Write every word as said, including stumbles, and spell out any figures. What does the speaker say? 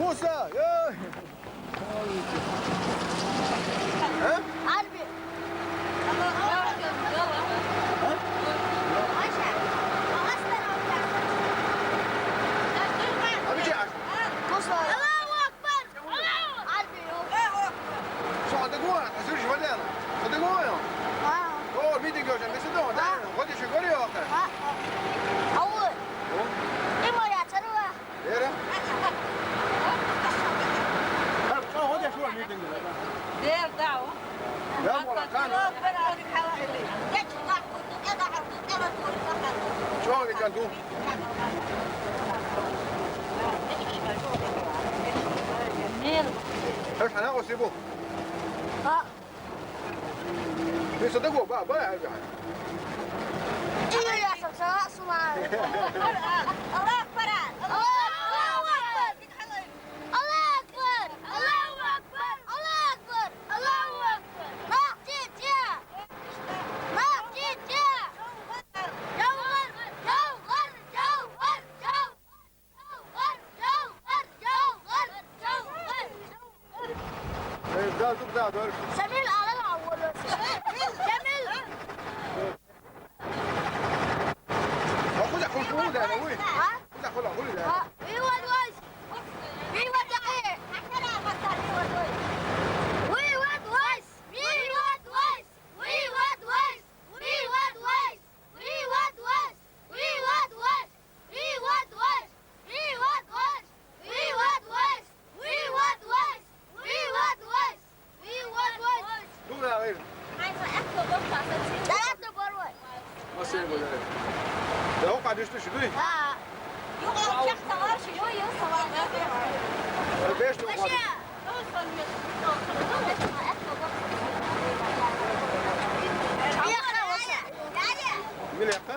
Муса, эй! А? Арби. Арби. Шо, а ты гуа? А слышишь, Валера? А ты гуа? А. О, видите, как же, мы сюда, да? А. Вот ещё говорю, а? А, а. Ау. О. Ты моя царва. Вера? А, а, вот я шо, видите, да? Вера, да, о. Да, вот, а, да. Чё, не канду? Мир. Как она, о, сибу? А. Ты что такое? Ба, ба, ба. Аллаху акбар! Аллаху акбар! Аллаху акбар! Аллаху акбар! Аллаху акбар! Аллаху акбар! Нах тетя! Нах тетя! Жаугар! Жаугар! Жаугар! Жаугар! Жаугар! Жаугар! Э, да, да, да, дальше. Шамил, алан аввал. Шамил! А куда, куда, куда, куда? А? Куда, куда, куда? А, вывод войск! Вывод якы! Вывод войск! Вывод войск! Вывод войск! Вывод войск! Вывод войск! Вывод войск! Вывод войск! Вывод войск! Вывод войск! Вывод войск! Вывод войск! Дура, эй. Давай, давай. Спасибо, да. Да, уходишь ты сюда? Да. Беш ты уходишь. Милиятта?